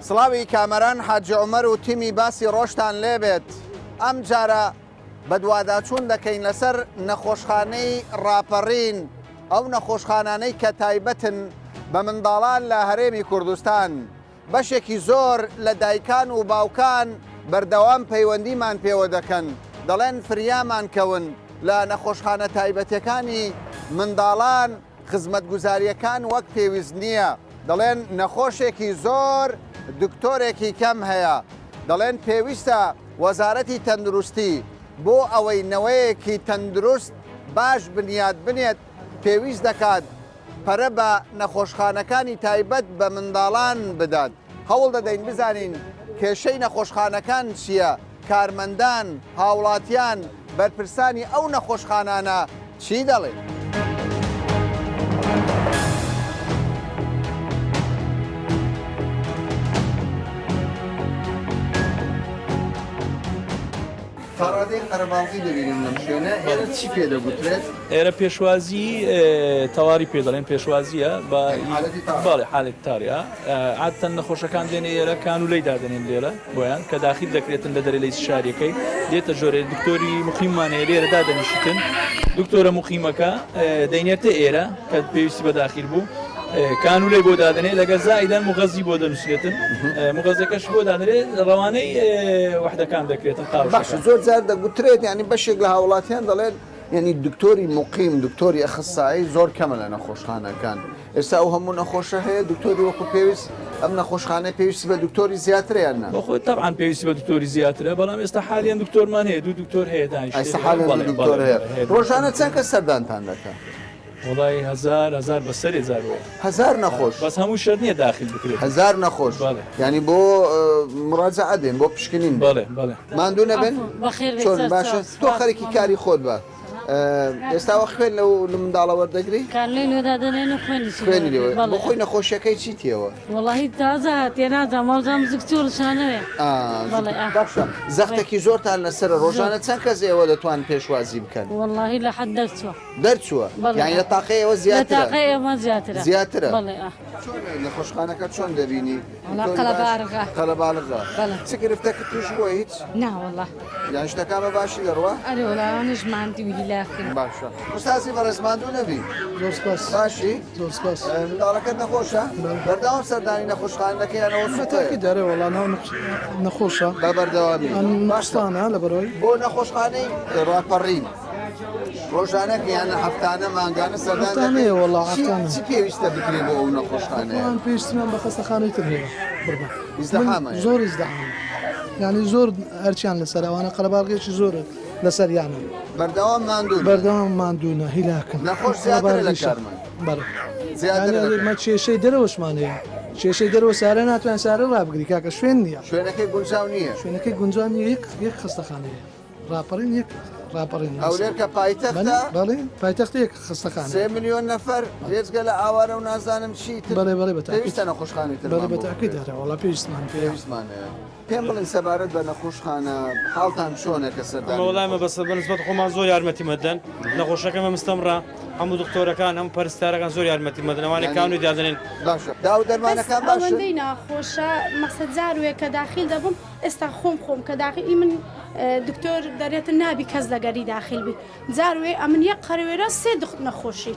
سڵاوی کامەران حاجی عومەر و تیمی باسی ڕۆژتان لێبێت ئەم جارە بەدواداچوون دەکەین لەسەر نەخۆشخانەی ڕاپەڕین ئەو نەخۆشخانانەی کە تایبەتن بە منداڵان لە هەرێمی کوردستان بەشێکی زۆر لە دایکان و باوکان بەردەوام پەیوەندیمان پێوە دەکەن دەڵێن فریامان کەون لە نەخۆشخانە تایبەتەکانی منداڵان خزمەتگوزارییەکان وەک پێویست نییە، دەڵێن نەخۆشێکی زۆر دکتۆرێکی کەم هەیە، دەڵێن پێویستە وەزارەتی تەندروستی بۆ ئەوەی نەوەیەکی تەندروست باش بنیات بنێت پێویست دەکات پەرە بە نەخۆشخانەکانی تایبەت بە منداڵان بدات. هەوڵ دەدەین بزانین کێشەی نەخۆشخانەکان چییە؟ کارمەندان، هاوڵاتیان، بەرپرسانی ئەو نەخۆشخانانە چی دەڵێن؟ تا ڕادەیەک قەرەباڵغی دەبینم لەم شوێنە، ئێرە چی پێ دەگوترێت؟ ئێرە پێشوازی تەواری پێ دەڵێن، پێشوازییە بە بەڵێ حالەتی تاریە. عادەتەن نەخۆشەکان دێنە ئێرە کانولەی دادەنێن لێرە بۆیان کە داخیل دەکرێتن لە دەرێ لە ئیستشاریەکەی دێتە ژۆرێ دکتۆری مقیممان هەیە لێرە دادەنیشتن دکتۆرە مقیمەکە دەینێرتە ئێرە کە پێویستی بە داخیل بوو کانولەی بۆ دادەنێ لەگە زائیدەن مغەزی بۆ دەنووسرێتن مغەزەکەش بۆ دادرێت ڕەوانەی وەحدەکان دەکرێتن قاوشەکان. باشە زۆر جار دەگوترێت یانی بەشێک لە هاوڵاتیان دەڵێن یانی دکتۆری مقیم دکتۆری ئەخسایی زۆر کەمە لە نەخۆشخانەکان ئێستا ئەو هەموو نەخۆشە هەیە دکتۆری وەکو پێویست ئەم نەخۆشخانەیە پێویستی بە دکتۆری زیاترە یان نا؟ بەخۆی تەبعەن پێویستی بە دکتۆری زیاترە بەڵام ئێستا حالیەن دکتۆرمان هەیە دوو دکتۆر هەیە دانیشتێ ئێستا حالیەن دوو دکتۆر هەیە ڕۆژانە چەند کەس سەردانتان دەکا؟ وەڵای هەزار هەزار بەسەرێ جار وەیە. هەزار نەخۆش؟ بەس هەموو شەرت نییە داخیل بکرێت. هەزار نەخۆش؟ بەڵێ. یانی بۆ مراجەعە دێن بۆ پشکنین دێن؟ بەڵێ بەڵێ. ماندوو نەبن؟ بەخێر بێی چۆن سەرچاو باشە؟ تۆ سوپاس خەریکی مەمنون. کاری خۆت بە. ئێستا وە خوێن لەو منداڵە وەردەگری؟ کانلەی لۆ دادەنێن و خوێنی چی خوێنی لێ وەردەگرن بۆ بەڵێ خۆی نەخۆشیەکەی چی تێوە؟ وەڵاهی تازە هاتیە نازانم وابزانم زگچوو ڕشانەوێ ئا بەڵێ ئا باشە زەختێکی زۆرتان لەسەرە زۆر ڕۆژانە چەند کەس ئێوە دەتوان پێشوازی بکەن؟ وەڵاهی لە حەد دەرچووە دەرچووە بەڵێ یانی ئا لە تاقەی ئێوە لە زیاترە تاقەی ئێمە زیاترە زیاترە بەڵێ ئا چۆنە نەخۆشخانەکە چۆن دەبینی؟ وەڵا دکتۆری باش قەلەبارغە قەلەباڵغە بەڵێ چ گرفتەکت توش بووە هیچ؟ نا وەڵا یان شتەکان بە باشی دەڕوا؟ ئەرێ وەڵا ئەوانەش ماندوو هیلاکن. باشە ئوستازی بەڕێز ماندوو نەبی. زۆر سپاس. باشی؟ زۆر سپاس. منداڵەکەت نەخۆشە؟ بەڵێ. بەردەوام سەردانی نەخۆشخانە دەکەی یان ئەوە بە سوپەیە؟ تاکید ئەرێ وەڵا ناو نەخۆشە. بە بەردەوامی. ئەم باشە نوقستانە لەبەرئەوەی. بۆ نەخۆشخانەی ڕاپەڕین ڕۆژانە یان هەفتانە مانگانە سەردان دەکەی؟ هەفتانەیە وەڵا چی هەفتانە. چی پێویستە بکرێ بۆ ئەو نەخۆشخانەیە؟ وەڵا پێویستیمان بە خەستەخانەی تر هەیە قوربان. من ئیزدحامە یانی. زۆر ئیزدحامە. یانی زۆر ئەرکیان لەسەرە ئەوانە قەرەباڵغیەکی زۆرە لەسەریانە. بەردەوام ماندوون. بەردەوام ماندوونە هیلاکن. نەخۆش زیاترە لە کارمەند. بەڵێ. زیاترە لە یانی ئەمە کێشەی دەرەوەشمان هەیە. کێشەی دەرەوە سارە ناتوانین سارە ڕابگری کاکە شوێن نییە. شوێنەکەی گونجاو نییە. شوێنەکەی گونجاو نییە یەک یەک خەستەخانەیە. ڕاپەڕین یەک ڕاپەڕین. هەولێر کە پایتەختە. بەڵێ پایتەختە یەک خەستەخانە. سێ ملیۆن نەفەر بێجگە لە ئاوارە و نازانم چی تر. بەڵێ بەڵێ بە تاکید. پێویستە نەخۆشخانەی ترمان بەڵێ بۆ بە تاکید بکرێت. ئەرێ وەڵا پێویستمان پێیە. پێویستمان هەیە. پێم بڵێن سەبارەت بە نەخۆشخانە حاڵتان چۆنە کە سەردانی وەڵای ئەمە بەس بە نسبەت خۆمان زۆر یارمەتی مەدەن نەخۆشەکەمە مستەمڕە هەموو دکتۆرەکان هەموو پەرستارەکان زۆر یارمەتی مەدەن ئەوانەی کانوی دادەنێن باشە داو دەرمانەکان بەس باشن؟ ئەوەندەی ناخۆشە مەسە جاروێ کە داخیل دەبم ئێستا خۆم خۆم کە داخیل ئی من دکتۆر دەرێتن نابی کەس لەگەری داخیل بی جاروێ ئەمن یەک قەروێرە سێ دخت نەخۆشی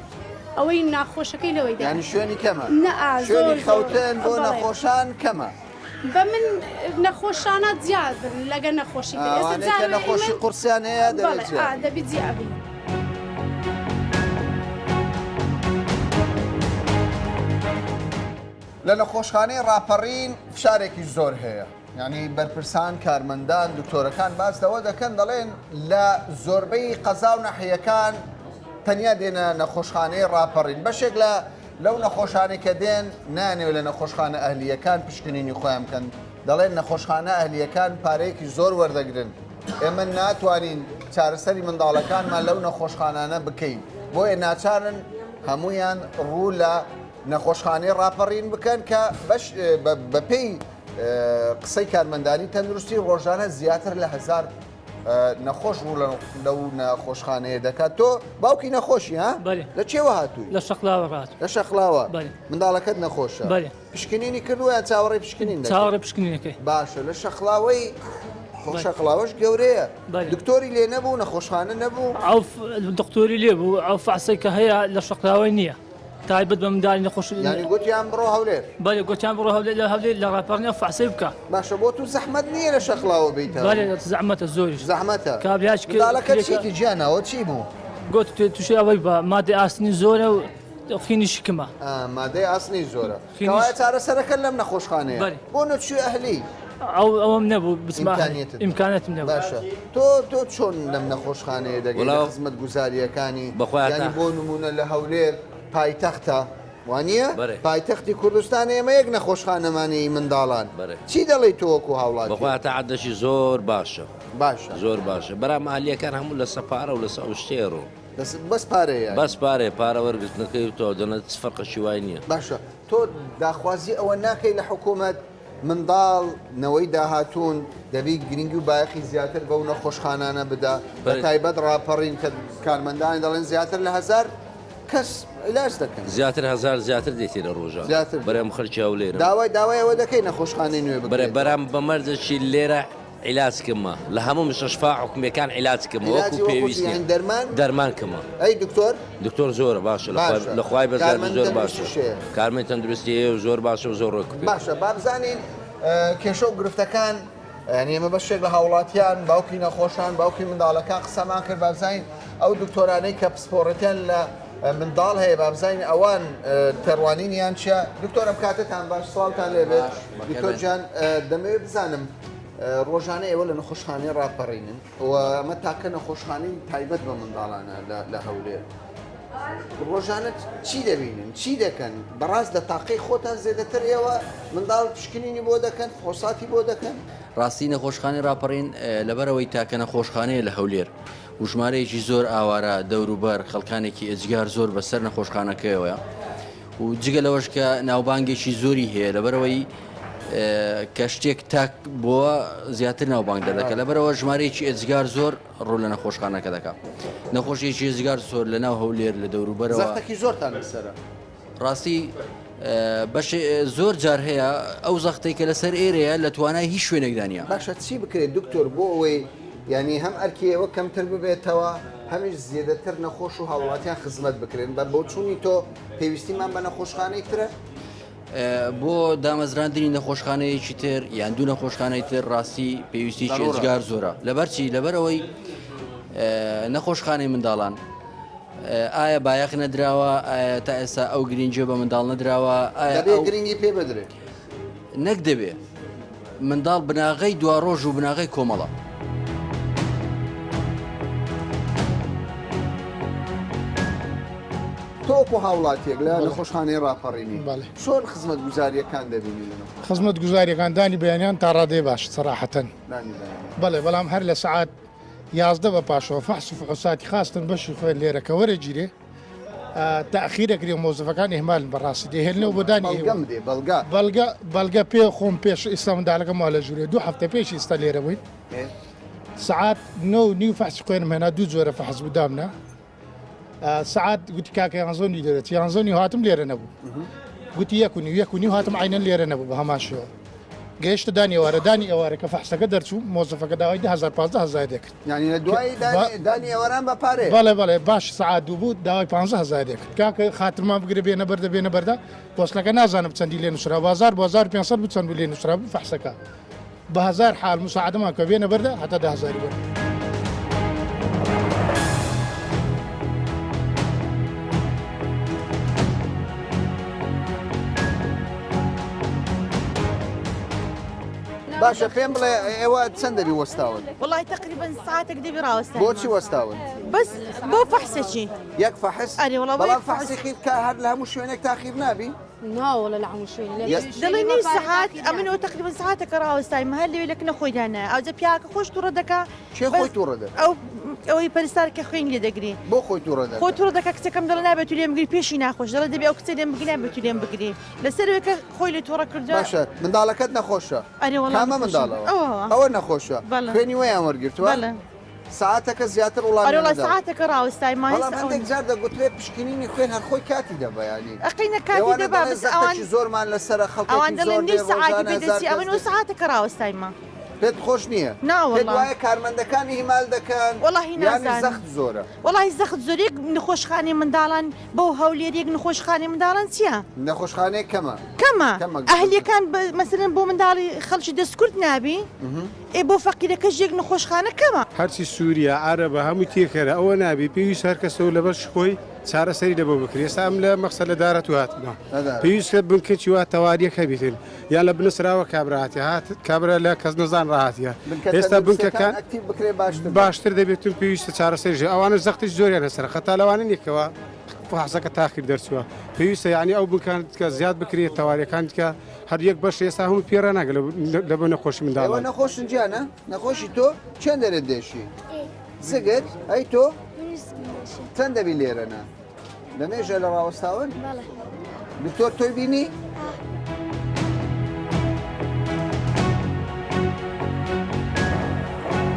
ئەوەی ناخۆشەکەی لەوەی دایە یانی شوێنی کەمە نە ئا شوێنی زۆر زۆر خەوتن بۆ بەڵێ. نەخۆشان کەمە. بە من نەخۆشانە جیا بن لەگە نەخۆشی تر ئێستا ئەوانەی کە جارێ نەخۆشی من قورسیان هەیە دەبێت بەڵێ جیا ئا دەبی جیا بی. لە نەخۆشخانەی ڕاپەڕین فشارێکی زۆر هەیە یانی بەرپرسان کارمەندان دکتۆرەکان باس لەوە دەکەن دەڵێن لە زۆربەی قەزا و ناحیەکان تەنیا دێنە نەخۆشخانەی ڕاپەڕین بەشێک لە لەو نەخۆشانەی کە دێن نایانەوێت لە نەخۆشخانە ئەهلییەکان پشکنینی خۆیان بکەن، دەڵێن نەخۆشخانە ئەهلییەکان پارەیەکی زۆر وەردەگرن، ئێمە ناتوانین چارەسەری منداڵەکانمان لەو نەخۆشخانانە بکەین، بۆیە ناچارن هەموویان ڕوو لە نەخۆشخانەی ڕاپەڕین بکەن کە بەش بەپێی قسەی کارمەندانی تەندروستی ڕۆژانە زیاتر لە هەزار. نەخۆش ڕوو لەو نەخۆشخانەیە دەکات تۆ باوکی نەخۆشی ها بەلێ. لە چێوە هاتووی لە شەقلاوە ڕات لە شەقلاوە بەلێ. منداڵەکەت نەخۆشە بەلێ. پشکنینی کردووە یان چاوەڕێی پشکنین دەکەی؟ چاوەڕێ پشکنینەکەی. باشە لە شەقلاوەی خۆ بەلێ. شەقلاوەش گەورەیە بەلێ. دکتۆری لێ نەبوو نەخۆشخانە نەبوو؟ ئەو دکتۆری لێ بوو ئەو فەحسەی کە هەیە لە شەقلاوەی نییە تایبەت بە منداڵی نەخۆش یانی گوتیان بڕۆ هەولێر؟ بەلێ گوتیان بڕۆ هەولێر لە هەولێر لە ڕاپەڕین ئەو فەحسەی بکە. باشە بۆ تو زەحمەت نییە لە شەقلاوە بێیتە بەلێ هەولێر؟ زەحمەتە زۆریش. زەحمەتە. کابراش منداڵەکەت چیتی گیان ئەوە چی بوو؟ گوت تووشی ئەوەی بە مادەی ئاسنی زۆرە و خینی شکمە. مادەی ئاسنی زۆرە. کەوایە چارەسەرەکە لەم نەخۆشخانەیە. بۆ نەچووی ئەهلی؟ ئەو ئەوەم نەبوو بچمە ئیمکانیەتم نەبوو. باشە تۆ تۆ چۆن لەم نەخۆشخانەیە دەگەی لە خزمەتگوزارییەکانی یانی بۆ نموونە لە هەولێر پایتەختە وانییە؟ پایتەختی کوردستان ئێمە یەک نەخۆشخانەمان هەیە منداڵان چی دەڵێی تۆ وەکوو هاوڵاتی؟ بەخوا تا عەدەشی زۆر باشە. باشە. زۆر باشە برام ئەهلیەکان هەموو لەسە پارە و لەسە ئەو شتەیە ڕۆن. بەس پارەیە یانی. بەس پارەیە پارە وەرگرتنەکەی و تەواو دەنا چ فەرقەکی وای نییە. باشە تۆ داخوازی ئەوە ناکەی لە حکوومەت منداڵ نەوەی داهاتوون دەبی گرنگی و بایەخی زیاتر بەو نەخۆشخانانە بدا بە تایبەت ڕاپەڕین کە کارمەندانی دەڵێن زیاتر لە هەزار کەس عیلاج دەکەن. زیاتر هەزار زیاتر دێتێ لە ڕۆژا. زیاتر. برام خەلکی هەولێرم. داوای داوای ئەوە دەکەی نەخۆشخانەی نوێ بکرێتەوە. برێ برام بە مەرجەکی لێرە عیلاج کەمە لە هەموو مستەشفا حکومیەکان عیلاج کەمە وەکو پێویست نیە دەرمان کەمە. ئەی دکتۆر؟ دکتۆر زۆرە باشە لە خوای بەزیاد زۆر باشە کارمەند تەندروستی هەیە و زۆر باشە و زۆر ڕێک و پێک. باشە با بزانین کێشە و گرفتەکان یانی ئێمە بەشێک لە هاوڵاتیان باوکی نەخۆشان باوکی منداڵەکان قسەمان کرد با بزانین ئەو دکتۆرانەی کە پسپۆڕێتیان لە منداڵ هەیە با بزانین ئەوان تێڕوانینیان چیە دکتۆر ئەم کاتەتان باش سڵاوتان لێبێت دکتۆر گیان دەمەوێت بزانم ڕۆژانە ئێوە لە نەخۆشخانەی ڕاپەڕینن و ئەمە تاکە نەخۆشخانەی تایبەت بە منداڵانە لە هەولێر ڕۆژانە چی دەبینن چی دەکەن بەڕاست لە تاقی خۆتان زێدەتر ئێوە منداڵ پشکنینی بۆ دەکەن فحوساتی بۆ دەکەن ڕاستی نەخۆشخانەی ڕاپەڕین لەبەرەوەی تاکە نەخۆشخانەیە لە هەولێر و ژمارەیەکی زۆر ئاوارە دەوروبەر خەڵکانێکی ئێجگار زۆر بەسەر نەخۆشخانەکەیەوەیە و جگە لەوەش کە ناوبانگێکی زۆری هەیە لەبەرەوەی کە شتێک تاک بۆ زیاتر ناوبانگ دەردەکە لەبەرەوە ژمارەیەکی ئێجگار زۆر ڕوو لە نەخۆشخانەکە دەکا نەخۆشیێکی ئێجگار زۆر لە ناو هەولێر لە دەوروبەرەوە زەختێکی زۆرتان لەسەرە. ڕاستی بەشێ زۆر جار هەیە ئەو زەختەی کە لەسەر ئێرەیە لە توانای هیچ شوێنێکدا نییە. باشە چی بکرێت دکتۆر بۆ ئەوەی یانی هەم ئەرکی ئێوە کەمتر ببێتەوە هەمیش زێدەتر نەخۆش و هاوڵاتیان خزمەت بکرێن بە بۆچوونی تۆ پێویستیمان بە نەخۆشخانەی ترە؟ بۆ دامەزراندنی نەخۆشخانەیەکی تر یان دوو نەخۆشخانەی تر ڕاستی پێویستیی ئێجگار زۆرە لەبەرچی لەبەرئەوەی نەخۆشخانەی منداڵان ئایا بایەخ نەدراوە؟ ئایا تا ئێستا ئەو گرنگیە بە منداڵ نەدراوە؟ ئایا دەبێ ئەو گرنگی پێ بدرێت. نەک دەبێ. منداڵ بناغەی دواڕۆژ و بناغەی کۆمەڵە. تۆ وەکو هاوڵاتیەک لە نەخۆشخانەی ڕاپەڕینی چۆن خزمەتگوزارییەکان دەبینی لە نەخۆشخانە؟ خزمەتگوزارییەکان دانی بەیانیان تا ڕادەیە باش سەراحەتەن. دانی بەیانیان. بەڵێ بەڵام هەر لە سەعات 11 بە پاشەوە فەحس و فحوساتی خاستن بەشی خوێن لێرە کە وەرەگیرێ تاخیر ئەکرێ مۆزەفەکان ئیهمالن بەڕاستی دەیهێننەوە بۆ دانی بەڵگەم دێ بەڵگە بەڵگە بەڵگە پێ خۆم پێش ئیستا منداڵەکەم وا لە ژوورێ دوو هەفتە پێش ئیستا لێرە بووین سەعات نۆ و نیو فەحسی خوێنم هێنا دوو جۆرە فەحس بوو دامنا سەعات گوتی کاکە یانزۆ نیو دەرەچ یانزۆ نیو هاتم لێرە نەبوو گوتی یەک و نیو یەک و نیو هاتم عینەن لێرە نەبوو بە هەمان شێوە گەیشتە دانی ئێوارە دانی ئێوارە کە فەحسەکە دەرچوو مۆزەفەکە داوای 10 15 هەزار دەکرد یعنی لە دوای دانی ئێواران بە پارێ بەڵێ بەڵێ باش سەعات دوو بوو داوای 15 هەزار دەکرد کاکە خاترمان بگرە بێنە بەردە بێنە بەردە پۆستەکە نازانم چەندی لێ نووسرا بازار بۆ 1500 بوو چەند بوو لێ نووسرا بوو فەحسەکە بە هەزار حال مساعدەمان کە بێنە بەردە هەتا دە هەزاری بەر. باشە پێم بڵێ ئێوە چەند دەبی وەستاون؟ وەڵای تەقریبەن سەعاتێک دەبی ڕاوەستاین. بۆچی وەستاون؟ بەس بۆ فەحسێکی. یەک فەحس؟ ئەرێ وەڵا بۆ بەڵام یەک فەحس. فەحسی خیر کە هەر لە هەموو شوێنێک تاخیر نابی؟ ناوەڵە لە هەموو شوێنی لە یەس. دەڵێ نیو سەعات ئەمن ئەو تەقریبەن سەعاتێکە ڕاوەستایم هەر لەوێ لە کنە خۆی دانایە ئەوجا پیاوەکە خۆش توڕە دەکا کێ بەس خۆی توڕە دەکا؟ ئەو ئەوەی پەرستار کە خوێن لێ دەگری. بۆ خۆی توڕە دەکا؟ خۆی توڕە دەکا کچەکەم دەڵێ نابێت تو لێم بگری پێشی ناخۆش دەڵێ دەبێ ئەو کچە لێم بگری نابێت تو لێم بگری لەسەر ئەوەی کە خۆی لێ توڕە کردووە. باشە منداڵەکەت نەخۆشە؟ ئەرێ وەڵا کامە نەخۆشە منداڵەوە؟ ئەوە ئەوە نەخۆشە بەڵێ خوێنی وەیان وەرگرتووە؟ بەڵێ. ساعتەکە زیاتر وڵامیان ئەرێ وەڵا نەداوە. سەعاتەکە ڕاوەستای ما بەڵام هێستا هەندێک ئەوەنە. جار دەگوترێت پشکنینی خوێن هەر خۆی کاتی دەبا یانی ئەقینە کاتی ئێوانە دەبا دەڵێن بەس ئەوان زەختێکی زۆرمان لەسەرە ئەوان خەڵکێکی دەڵێن زۆر نیو دێ سەعاتی ڕۆژانە پێ هەزار دەچی کەس ئەمن و دێ. سەعاتەکە ڕاوەستای ما. پێت خۆش نییە؟ نا پێت وەڵا. وایە کارمەندەکان ئیهمال دەکەن وەڵاهی یانی نازانم. زەخت زۆرە؟ وەڵاهی زەخت زۆر یەک نەخۆشخانەی منداڵان بۆ هەولێر یەک نەخۆشخانەی منداڵان چییە؟ نەخۆشخانەیەک کەمە. کەمە. کەمە. ئەهلیەکان مەسەلەن بۆ منداڵی خەڵکی دەستکورت نابی ئێ بۆ فەقیرەکەش یەک نەخۆشخانە کەمە. هەرچی سوریە عەرەبە هەمووی تێکەرە ئەوە نابی پێویستە هەر کەسەو لەبەش خۆی چارەسەری لەبۆ بکرێ ئێستا ئەم لە مەخسەر لە دارەتوو هاتمە پێویستە بنکەکی وا تەواریەک هەبیتن یان لە بنسراوە کابرا هاتیە هات کابرا لە کەس نەزان ڕاهاتیە ئێستا بنکەکان باشتر دەبێتون پێویستە چارەسەری ئەوانە زەختیش زۆریان لەسەرە خەتا لەوانە نییە کەوا فحسەکە تاخیر دەرچووە پێویستە یعنی ئەو بنکان کە زیاد بکرێت تەواریەکان کە هەر یەک بەش ئێستا هەموو پێ ڕاناگە لە بۆ نەخۆشی منداڵان. ئێوە نەخۆشن گیانە؟ نەخۆشی تۆ چەند دەرێت دێشی؟ زگت؟ ئەی تۆ؟ چەند دەبی لێرەنا؟ لە مێژە لە ڕاوەستاون؟ دکتۆر تۆی بینی؟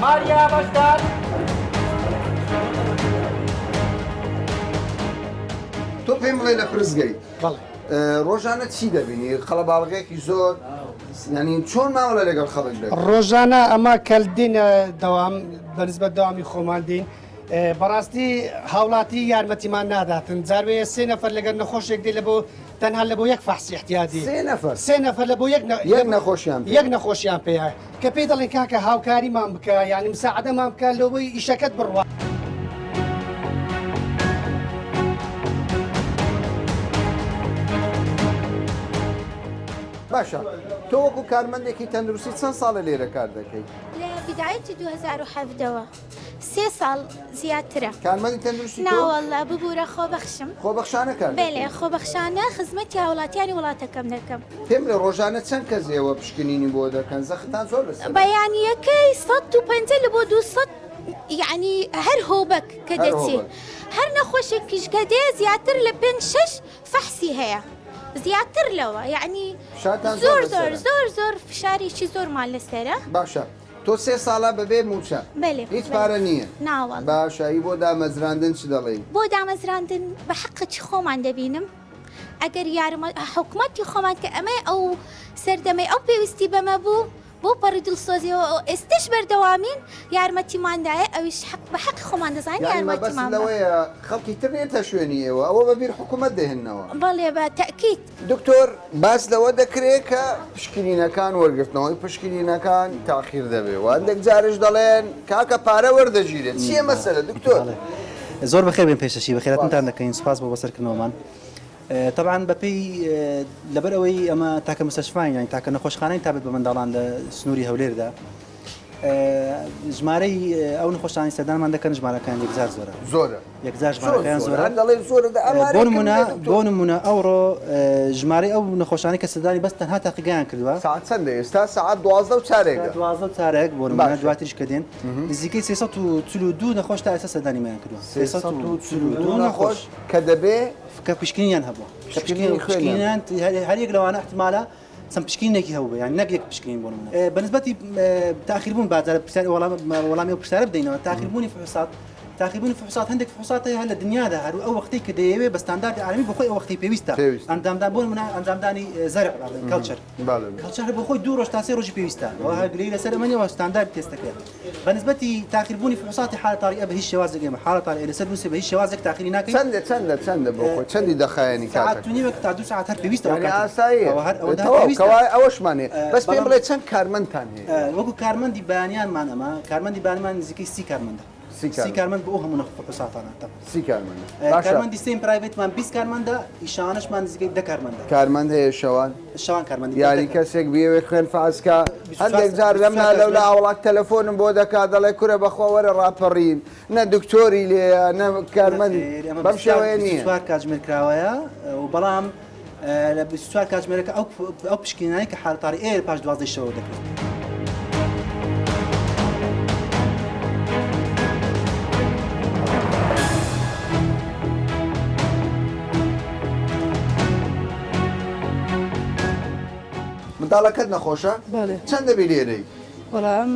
ماریا بەشدار. تۆ پێم بڵێ لە پرسگەی ڕۆژانە چی دەبینی قەڵەباڵغێکی زۆر یعنی چۆن مامەڵە لەگەڵ خەڵک دەکەن؟ ڕۆژانە ئەمە کەل دینە دەوام بەنسبەت دەوامی خۆمان دین بەڕاستی هاوڵاتی یارمەتیمان ناداتن جاروەیە سێ نەفەر لەگەر نەخۆشێک دێ لە بۆ تەنها لە بۆ یەک فەحسی احتیادی سێ نەفەر سێ نەفەر لە بۆ یەک یەک نەخۆشیان پێیە. یەک نەخۆشیان پێیە کە پێی دەڵێن کاکە هاوکاریمان بکە یانی مساعدەمان بکە لەوەی ئیشەکەت بڕوا. باشە تۆ وەکو کارمەندێکی تەندروستی چەند ساڵە لێرە کار دەکەی؟ لە بیدایەتی 2017 وە سێ ساڵ زیاترە. کارمەندی تەندروستی تۆ؟ نا وەڵا ببورە خۆبەخشم. خۆبەخشانە کار دەکەی؟ بەلێ خۆبەخشانە خزمەتی هاوڵاتیانی وڵاتەکەم دەکەم. پێم بڵێ ڕۆژانە چەند کەس ئێوە پشکنینی بۆ دەکەن؟ زەختتان زۆر لەسەرە. بەیانیەکەی 150 لە بۆ 200 یەعنی هەر هۆبەک کە هەر دەچێ هۆبەک. هەر نەخۆشێکیش کە دێ زیاتر لە پێنج شەش فەحسی هەیە زیاتر لەوە یەعنی فشارتان زۆر زۆر زۆر لەسەرە. زۆر زۆر فشارێکی زۆرمان لەسەرە. باشە تۆ سێ ساڵە بەبێ مووچە بەلێ هیچ پارە نییە؟ نا وەڵا. باشە ئی بۆ دامەزراندن چ دەڵێی؟ بۆ دامەزراندن بە حەقی خۆمان دەبینم ئەگەر یارمە حکومەتی خۆمان کە ئەمەی ئەو سەردەمەی ئەو پێویستی بەمە بوو بەو پەڕی دڵسۆزیەوە ئێستەش بەردەوامین یارمەتیمان دایە ئەویش حەق بە حەقی خۆمان دەزانین یانی مەبەستت یارمەتیمان بە. لەوەیە خەڵکی تر نێتە شوێنی ئێوە ئەوە بە بیر حکومەت دەهێننەوە؟ بەڵێ بە تەئکید. دکتۆر باس لەوە دەکرێ کە پشکنینەکان وەرگرتنەوەی پشکنینەکان تاخیر دەبێ و هەندێک جارش دەڵێن کاکە پارە وەردەگیرێت چییە مەسەلە دکتۆر؟ زۆر بەخێر بێن پێشەشی بەخێراتنتان دەکەین سوپاس بۆ بەسەرکردنەوەمان تەبعەن بەپێی لەبەر ئەوەی ئەمە تاکە مستەشفاین یانی تاکە نەخۆشخانەی تابەت بە منداڵان لە سنووری هەولێردا ژمارەی ئەو نەخۆشانی سەردانمان دەکەن ژمارەکان یەکجار زۆرە زۆرە یەکجار ژمارەکان زۆرە دەڵێ زۆرە دە بۆ نمونە بۆ نمونە ئەوڕۆ ژمارەی ئەو نەخۆشانی کە سەردانی بەس تەنها تاقیگەیان کردووە ساعت چەندە ئێستا ساعت 12 و چارێکە 12 و چارێک بۆ نمونە دواتریش کە دێن نزیکەی 342 نەخۆش تا ئێستا سەردانیمان کردووە 342 نەخۆش کە دەبێ کە پشکنینیان هەبووە پشکنینیان هەر یەک لەوانە احتمالە چەند پشکنینێکی هەبوو یان نەک یەک پشکنین بۆ نمونە بەنسبەتی تاخیربوون بازار پرسیار وەڵامی ئەو پرسیارە بدەینەوە تاخیربوونی فحوسات تاخیربوونی فحوسات هەندێک فحوسات هەیە هەر لە دنیادا هەر ئەو وەختەی کە دەیەوێ بە ستانداردی عالەمی بۆ خۆی ئەو وەختەی پێویستە ئەنجامدان بۆ نمونە ئەنجامدانی زەرع culture culture بۆ خۆی دوو ڕۆژ تا سێ ڕۆژی پێویستە ئەوە هەر گلەیی لەسەر ئەمە نییە ستاندارد تێستەکەیە بە نسبەتی تاخیربوونی فحوساتی حالە تاریئە بە هیچ شێوازێک ئێمە حالە تاریئە لەسەر بنووسێ بە هیچ شێوازێک تاخیری ناکەین. چەندە چەندە چەندە بۆ خۆی چەندی دەخایەنی سەعات کاتەکە؟ و نیوێک تا دوو سەعات هەر پێویستە ئەو یانی کاتە. ئاساییە ئەوە هەر ئەوەندە هەر تەواو پێویستە. کەوایە ئەوەشمان هەیە بەس پێم بەڵام بڵێ چەند کارمەندتان هەیە؟ وەکو کارمەندی بەیانیانمان ئەمە کارمەندی بەیانیمان نزیکەی 30 کارمەندە. سی سی کارمەند بۆ ئەو هەموو نەخ فحوساتانە تەبعەن. سی کارمەندە باشە. کارمەندی semi private مان 20 کارمەندە ئی شەوانەشمان نزیکەی دە کارمەندە. کارمەند هەیە شەوان؟ شەوان کارمەندی دە یاری کارمەند. کەسێک بیەوێ خوێن فەحس کا 24 هەندێک جار لەم 24 نا لەولا کاتژمێر. ئاوڵاک تەلەفۆنم بۆ دەکا دەڵێ کورە بەخوا وەرە ڕاپەڕین نە دکتۆری لێیە نە کارمەند نەخێر ئەمە بەم 24 شێوەیە نییە. 24 کاتژمێر کراوەیە و بەڵام لە 24 کاتژمێرەکە ئەو ئەو پشکنینانەی کە حالە تاریئەیە پاش 12 شەوە دەکرێت. منداڵەکەت نەخۆشە؟ بەڵێ. چەند دەبی لێرەی؟ وەڵا ئەم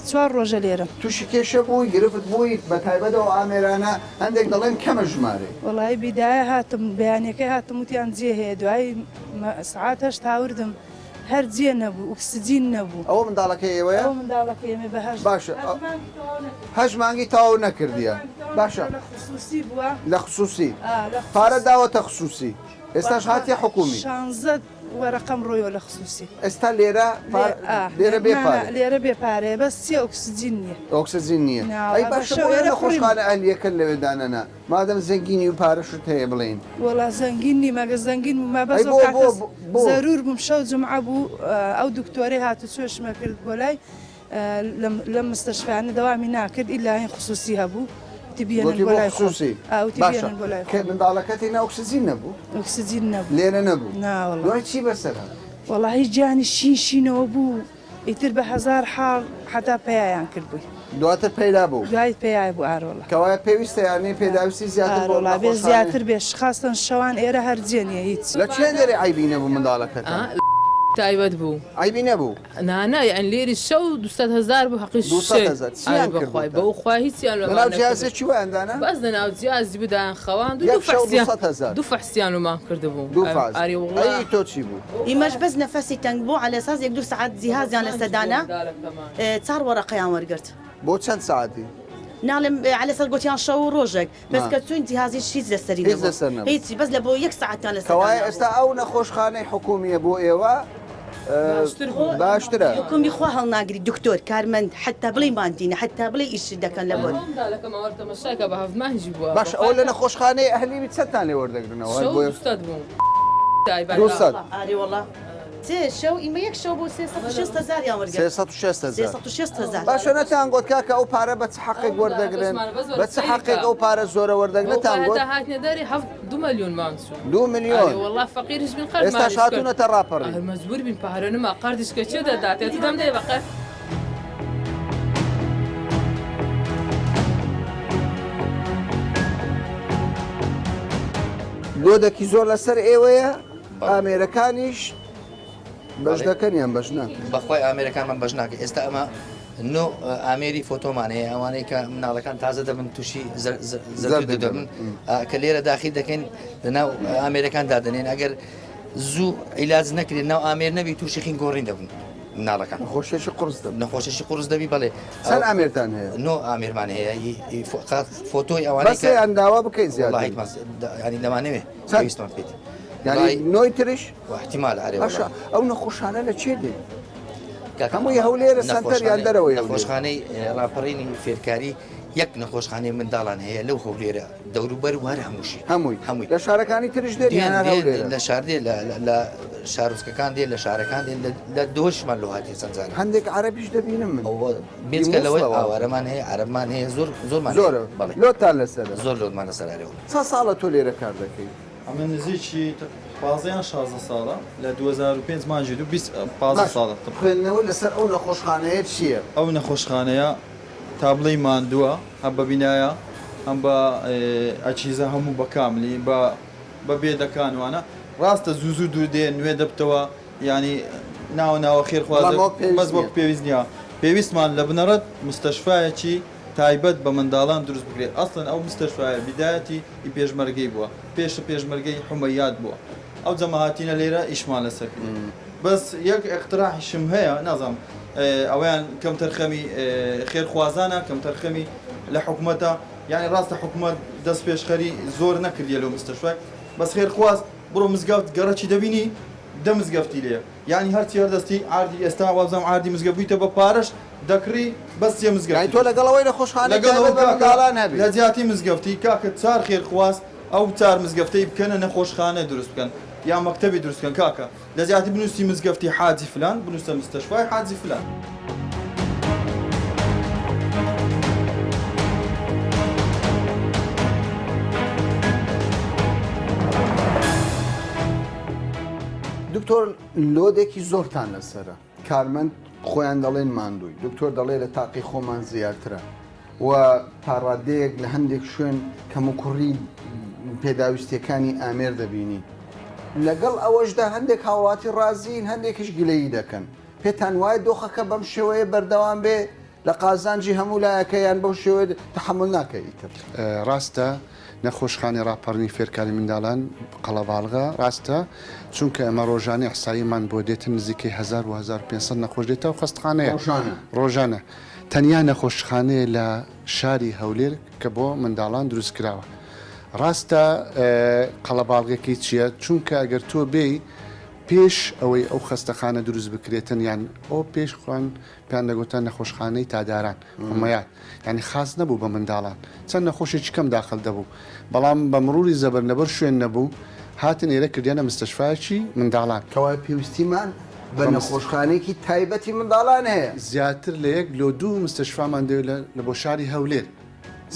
چوار ڕۆژە لێرەم. تووشی کێشە بووی، گرفت بووی، بە تایبەت ئەو ئامێرانە، هەندێک دەڵێن کەمە ژمارەی. وەڵایی بیدایە هاتم، بەیانیەکەی هاتم وتیان جێ هەیە، دوایی سەعات هەشت هاوردم هەر جێ نەبوو، ئوکسجین نەبوو. ئەوە منداڵەکەی ئێوەیە؟ ئەوە منداڵەکەی ئێمەیە بە هەشت باشە هەشت مانگی تەواو نەکردیە. هەشت مانگی تەواو نەکردیە. باشە. لە خسوسی بووە. لە خسوسی. ئا لە خسوسی. پارە داوەتە خسوسی. ئێستاش هاتیە حکومی. شانزە وەرەقەم ڕۆیوە لە خسوسی. ئێستا لێرە لێرە بێ پارە. لێرە بێ پارەیە بەس چیە ئۆکسجین نییە. ئۆکسجین نییە. ئەی باشە بۆ نەخۆشخانە ئەهلییەکە لەوێ دانەنا مادەم زەنگینی و پارەشت هەیە بڵێین. وەڵا زەنگین نیم ئەگەر زەنگین بووما بەس ئەو کاتە زەرور بووم شەو جومعە بوو ئەو دکتۆرەی هاتوچۆشمە کرد بۆ لای لەم مستەشفایانە دەوامی ناکرد ئیلا هین خسوسی هەبوو وتی بیێنن گۆتی بۆ بۆ لای خۆم خسوسی ئا وتی باشە بیێنن بۆ لای کە خۆم منداڵەکەت هینا ئۆکسجین نەبوو؟ ئۆکسجین نەبوو لێرە نەبوو نا وەڵا دوای چی بەسەر هات؟ وەڵا هیچ گیانی شین شینەوە بوو ئیتر بە هەزار حاڵ حەتا پەیایان کردبووی. دواتر پەیدا بوو؟ دوای پەیای بوو ئارۆڵا. کەوایە پێویستە یانی پێداویستی زیاتر بۆ ئارۆڵا بێ نەخۆشخانەی. زیاتر بێ خاستەن شەوان ئێرە هەر جێ نیە هیچ. لە چێ دەرێ عەیبی نەبوو منداڵەکەتان؟ تایبەت بوو. عەیبی نەبوو؟ نا نا یەعنی لێری شەو دوسەد هەزار بوو هەقی دوسەد هەزار چیان ئاری بەخوای کردووتە؟ بەو خوای هیچیان لەمان لەناو نەکردووە جیازێ چی وایان دانا؟ بەس لەناو جیازی بوو دایان خەواند و یەک دوو شەو فەحسیان دوسەد هەزار دوو فەحسیان لۆمان کردبوو دوو فاز ئاری وەڵا ئەی تۆ چی بوو؟ ئیمەش بەس نەفەسی تەنگ بوو عەلە ساز یەک دوو سەعات جیهازیان لەسە دانا چار وەڕەقەیان وەرگرت. بۆ چەند سەعاتی؟ ناڵێم عەلە سەر گۆتیان شەو و ڕۆژێک بەس کە چوین جیهازیش هیچ لەسەری هیچ لەسەر نەبوو نەبوو. هیچی بەس لە بۆ یەک سەعاتیان لەسەر کەوایە دانابوو. ئێستا ئەو نەخۆشخانەی حکوومییە بۆ ئێوە باشتر بوو. باشترە. حکومی خوا هەڵناگری دکتۆر کارمەند حەتا بڵێی ماندینە حەتا بڵێی ئیش دەکەن لە بۆت. مندالەکەم ئەوەر تەمەشاکە بە هەفت مانگی بووە باشە ئەوە لە نەخۆشخانەی ئەهلی بی چەندتان لێ وەردەگرنەوە هەر شەو بۆ دوسەد بوو تایبەت. دوسەد. ئاری وەڵا. سێ شەو ئیمە یەک شەو بۆ 360 هەزاریان وەرگرت. 360 هەزار. 360 هەزار. باشە نەتان گۆت کاکە ئەو پارە بە چ حەقێک وەردەگرن بە چ حەقێک ئەو پارە زۆرە وەردەگرن نەتان گۆت؟ هەتا هاتنە دەرێ هەفت دو ملیۆنمان چوو. دو ملیۆن. ئەرێ وەڵا فەقیریش بین قەرزمان ئێستاش هاتوونەتە ڕاپەڕین. ئەر مەجبوور بین پارە نما قەرزیش کە کێ دەداتێ تو دەم دەی بە قەرز. لۆدەکی زۆر لەسەر ئێوەیە ئامێرەکانیش بەش دەکەن یان بەش ناکەن؟ بەخوای ئامێرەکانمان بەش ناکەن ئێستا ئەمە نۆ ئامێری فۆتۆمان هەیە ئەوانەی کە مناڵەکان تازە دەبن تووشی زەرد دەبن کە لێرە داخل دەکەین لەناو ئامێرەکان دادەنێن ئەگەر زوو عیلاج نەکرێت ناو ئامێر نەبی تووشی خین گۆڕین دەبن مناڵەکان نەخۆشیی قورس دەبن نەخۆشیی قورس دەبی بەڵێ چەند ئامێرتان هەیە نۆ ئامێرمان هەیە فۆتۆی ئەوانەی بەس یان داوا بکەین زیاتر ینی لەمانەوێ پێویستمان پێیت یانی نۆی تریش احتیمال ئەرێ باشە ئەو نەخۆشانە لە چێ دێن هەمووی هەولێرە سەنتەر یان دەرەوەی هەولێر؟ نەخۆشخانەی ڕاپەڕینی فێرکاری یەک نەخۆشخانەی منداڵان هەیە لەو هەولێرە دەوروبەر و هەر هەمووشی هەمووی هەمووی لە شارەکانی تریش دێن یان هەر هەولێرە؟ لە شار دێ لە شارۆچکەکان دێ لە شارەکان دێن لە دۆشمان لۆ هاتیە چەند جارێک هەندێک عەرەبیش دەبینم من بێجگە لەوەی ئاوارەمان هەیە عەرەبمان هەیە زۆر زۆرمان زۆرە بەڵێ لۆتان لەسەرە زۆر لۆتمان لەسەر ئەرێ چەند ساڵە تۆ لێرە کار دەکەی؟ ئەمن نزیکی پازدە یان 16 ساڵە لە 2005 مانگی دوو 20 پازدە باش ساڵە. خوێندنەوە لەسەر ئەو نەخۆشخانەیە چییە؟ ئەو نەخۆشخانەیە تا بڵێی ماندووە هەم بە بینایە هەم بە ئەجهیزە هەموو بە کاملی بە بە بێدەکان وانە ڕاستە زوو زوو دوور دێ نوێ دەبتەوە یانی ناوە ناوە خێرخوازە بەڵام وەک پێویست بەس وەک نییە. پێویست نییە پێویستمان لە بنەڕەت مستەشفایەکی تایبەت بە منداڵان دروست بکرێت ئەسڵەن ئەو مستەشفایە بیدایەتی ی پێشمەرگەی بووە پێش پێشمەرگەی حومەیات بووە ئەو جەمە هاتینە لێرە ئیشمان لەسەر کرد بەس یەک ئیقتراحیشم هەیە نازانم ئەوەیان کەمتەرخەمی خێرخوازانە کەمتەرخەمی لە حکومەتە یانی ڕاستە حکومەت دەست پێشخەری زۆر نەکردیە لەو مستەشفای بەس خێرخواز بڕۆ مزگەفت گەڕەکی دەبینی دە مزگەفتی لێیە یانی هەرچی هەر دەستی عاردی ئێستا وابزانم عاردی مزگەفت بوویتە بە پارەش دەکڕی بەس سێ مزگەفتی یانی تۆ لەگەڵ ئەوەی نەخۆشخانەی لەگەڵ ئەوە تایبەت بە کاکە منداڵان هەبێ. لە جیاتی مزگەفتی کاکە چار خێرخواز ئەو چار مزگەفتەی بکەنە نەخۆشخانە دروست بکەن یا مەکتەبی دروست بکەن کاکە لە جیاتی بنووسی مزگەفتی حاجی فلان بنووسە مستەشفای حاجی فلان. دکتۆر لۆدێکی زۆرتان لەسەرە کارمەند خۆیان دەڵێن ماندووی دکتۆر دەڵێ لە تاقی خۆمان زیاترە و تاڕادەیەک لە هەندێک شوێن کەموکوڕی پێداویستیەکانی ئامێر دەبینی لەگەڵ ئەوەشدا هەندێک هاوڵاتی ڕازین هەندێکیش گلەیی دەکەن. پێتان وایە دۆخەکە بەم شێوەیە بەردەوام بێ لە قازانجی هەموو لایەکە یان بەو شێوەیە تەحەمول ناکەی ئیتر؟ ڕاستە نەخۆشخانەی ڕاپەڕینی فێرکاری منداڵان قەڵەباڵغە، ڕاستە چونکە ئێمە ڕۆژانە ئیحساییمان بۆ دێتن نزیکەی هەزار بۆ 1500 نەخۆش دێتە ئەو خەستخانەیە ڕۆژانە؟ ڕۆژانە تەنیا نەخۆشخانەیە لە شاری هەولێر کە بۆ منداڵان دروست کراوە ڕاستە قەڵەباڵغەکەی چییە چونکە ئەگەر تۆ بێی پێش ئەوەی ئەو خەستەخانە دروست بکرێتن یان ئەو پێش خوان پێیان دەگوتە نەخۆشخانەی تاداران حمەیات یانی خاس نەبوو بە منداڵان چەند نەخۆشێکی کەم داخل دەبوو بەڵام بە مروری زەبر لەبەر شوێن نەبوو هاتن ئێرە کردیانە مستەشفایەکی منداڵان. کەوایە پێویستیمان بە نەخۆشخانەیەکی تایبەتی منداڵان هەیە. زیاتر لە یەک لۆ دوو مستەشفامان دەوێت لە بۆ شاری هەولێر.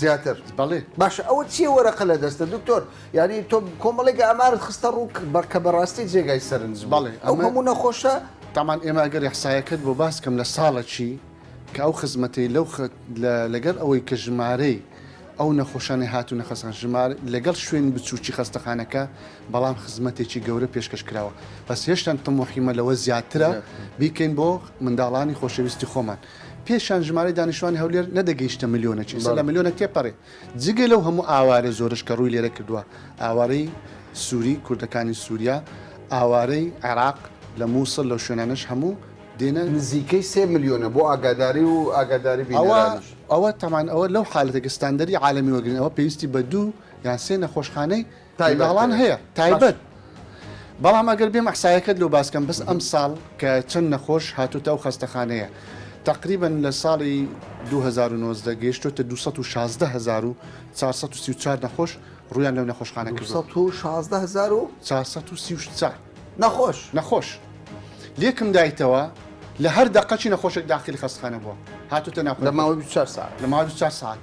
زیاتر؟ بەڵێ. باشە ئەوە چییە وەرەقە لە دەستە دکتۆر؟ یانی تۆ کۆمەڵێک ئامارت خستە ڕوو کە بەڕاستی جێگای سەرنج بوو. بەڵێ ئەو هەموو نەخۆشە؟ تامان ئێمە ئەگەر ئیحسایەکەت بۆ باس کەم لە ساڵەکی کە ئەو خزمەتەی لەو لەگەڵ ئەوەی کە ژمارەی ئەو نەخۆشانەی هاتوونە خەستەخانە ژمار لەگەڵ شوێنی بچووکی خەستەخانەکە بەڵام خزمەتێکی گەورە پێشکەش کراوە بەس هێشتان تموحیمە لەوە زیاترە بیکەین بۆ منداڵانی خۆشەویستی خۆمان پێشان ژمارەی دانیشتوانی هەولێر نەدەگەیشتە ملیۆنێک ئێستا لە ملیۆنێک تێپەڕێ جگە لەو هەموو ئاوارە زۆرەش کە ڕووی لێرە کردووە، ئاوارەی سووری، کوردەکانی سووریا، ئاوارەی عێراق لە مووسڵ لەو شوێنانەش هەموو دێنە. نزیکەی سێ ملیۆنە بۆ ئاگاداری و ئاگاداری بینەرانیش. ئەوە تەبعەن ئەوە لەو حالەتە کە ستاندەری عالەمی وەرگرین ئەوە پێویستی بە دوو یان سێ نەخۆشخانەی منداڵان هەیە تایبەت. بەڵام ئەگەر بێم ئەحسایەکەت لۆ باس کەم بەس ئەمساڵ کە چەند نەخۆش هاتوتە ئەو خەستەخانەیە تەقریبەن لە ساڵی 2019 گەیشتۆتە 216434 نەخۆش ڕویان لەو نەخۆشخانە کردووە 216434 نەخۆش نەخۆش لێکم دایتەوە لە هەر دەقەکی نەخۆشێک داخلی خەستخانە بووە هاتوتە ناو لە ماوەی 24 ساعت لە ماوەی 24 ساعت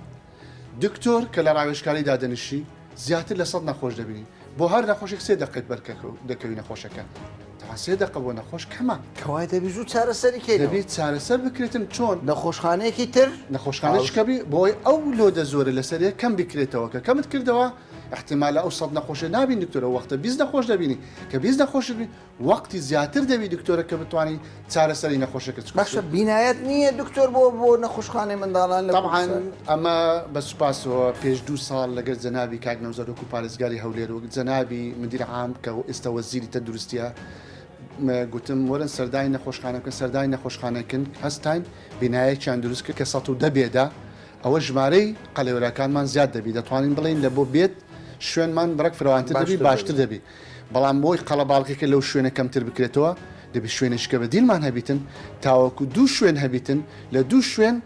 دکتۆر کە لە ڕاوێژکاری دادەنیشی زیاتر لە سەد نەخۆش دەبینی بۆ هەر نەخۆشێک سێ دەقەی بەر دەکەوی نەخۆشەکە تەبعەن سێ دەقە بۆ نەخۆش کەمە. کەوایە دەبی زوو چارەسەری کەینەوە. دەبی چارەسەر بکرێتن چۆن؟ نەخۆشخانەیەکی تر. نەخۆشخانەیەکی کە بی بۆی ئەو لۆدە زۆرە لەسەرێ کەم بکرێتەوە کە کەمت کردەوە ئیحتیمالە ئەو سەد نەخۆشە نابین دکتۆر ئەو وەختە 20 نەخۆش دەبینی کە 20 نەخۆشت بی وەختی زیاتر دەبی دکتۆرە کە بتوانی چارەسەری نەخۆشەکە چ باشە بینایەت نییە دکتۆر بۆ بۆ نەخۆشخانەی منداڵان لە تەبعەن ئەمە بە سوپاسەوە پێش دوو ساڵ لەگەر جەنابی کاک نەوزاد وەکو پارێزگاری هەولێر و جەنابی مدیر عام کە ئێستا وەزیری تەندروستیە گوتم وەرن سەردانی نەخۆشخانە بکەن سەردانی نەخۆشخانەکەن هەستاین بینایەکیان دروست کرد کە 110 بێدا ئەوە ژمارەی قەلەوەرەکانمان زیاد دەبی دەتوانین بڵێین لە بۆ بێت شوێنمان بڕێک فراوانتر دەبی باشتر دەبی بەڵام بۆی قەڵەباڵغیەکە لەو شوێنە کەمتر بکرێتەوە دەبی شوێنێکی کە بەدیلمان هەبیتن تاوەکو دوو شوێن هەبیتن لە دوو شوێن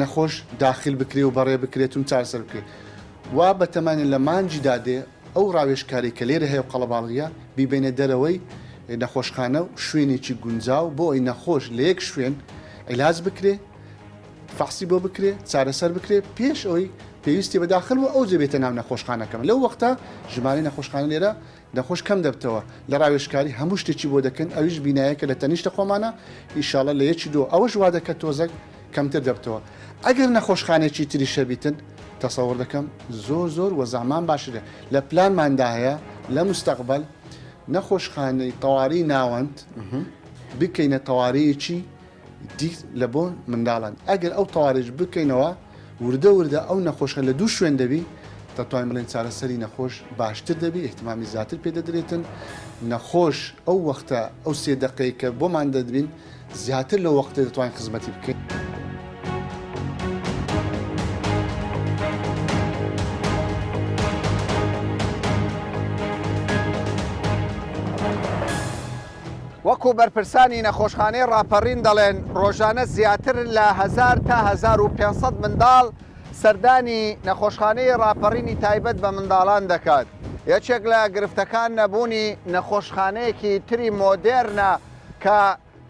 نەخۆش داخل بکرێ و بەڕێ بکرێت و چارەسەر بکرێت وا بەتەمانین لە مانگی دادێ ئەو ڕاوێژکاری کە لێرە هەیە و قەڵەباڵغیە بیبەینە دەرەوەی نەخۆشخانە و شوێنێکی گونجاو بۆ ئەوی نەخۆش لە یەک شوێن عیلاج بکرێ فەحسی بۆ بکرێ چارەسەر بکرێ پێش ئەوەی پێویستی بە داخل بوو ئەوجە بێتە ناو نەخۆشخانەکەم لەو وەختە ژمارەی نەخۆشخانە لێرە نەخۆش کەم دەبتەوە لە ڕاوێژکاری هەموو شتێکی بۆ دەکەن ئەویش بینایەکە لە تەنیشتە خۆمانە ئیشاڵە لە یەکی دوو ئەوەش وا دەکە تۆزەک کەمتر دەبتەوە ئەگەر نەخۆشخانێکی تریش هەبیتن تەسەوڕ دەکەم زۆر زۆر وەزعمان باشترە لە پلانماندا هەیە لە مستەقبەل نەخۆشخانەی تەواری ناوەند بکەینە تەوارەیەکی دیت لە بۆ منداڵان ئەگەر ئەو تەوارەیش بکەینەوە وردە وردە ئەو نەخۆشە لە دوو شوێن دەبی دەتوانین بڵێین چارەسەری نەخۆش باشتر دەبی ئیهتمامی زیاتر پێ دەدرێتن نەخۆش ئەو وەختە ئەو سێ دەقەی کە بۆمان دەدبین زیاتر لەو وەختە دەتوانین خزمەتی بکەین. وەکو بەرپرسانی نەخۆشخانەی ڕاپەڕین دەڵێن، ڕۆژانە زیاتر لە هەزار تا 1500 منداڵ سەردانی نەخۆشخانەی ڕاپەڕینی تایبەت بە منداڵان دەکات. یەکێک لە گرفتەکان نەبوونی نەخۆشخانەیەکی تری مۆدێرنە کە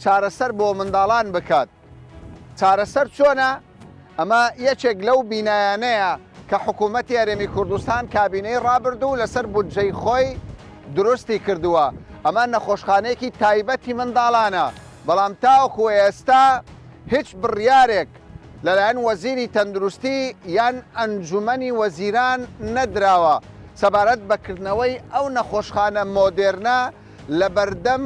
چارەسەر بۆ منداڵان بکات. چارەسەر چۆنە؟ ئەمە یەکێک لەو بینایانەیە کە حکوومەتی هەرێمی کوردستان کابینەی ڕابردوو لەسەر بودجەی خۆی دروستی کردووە. ئەمە نەخۆشخانەیەکی تایبەتی منداڵانە، بەڵام تاوەکو ئێستا هیچ بڕیارێک لەلایەن وەزیری تەندروستی یان ئەنجومەنی وەزیران نەدراوە سەبارەت بە کردنەوەی ئەو نەخۆشخانە مۆدێرنە لەبەردەم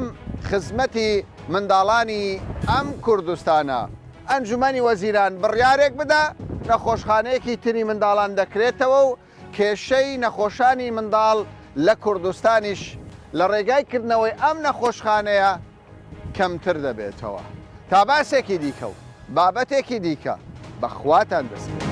خزمەتی. منداڵانی ئەم کوردستانە. ئەنجومەنی وەزیران بڕیارێک بدا، نەخۆشخانەیەکی تری منداڵان دەکرێتەوە و کێشەی نەخۆشانی منداڵ لە کوردستانیش لە ڕێگای کردنەوەی ئەم نەخۆشخانەیە کەمتر دەبێتەوە. تا باسێکی دیکە و بابەتێکی دیکە بە خواتان دەسپێرم.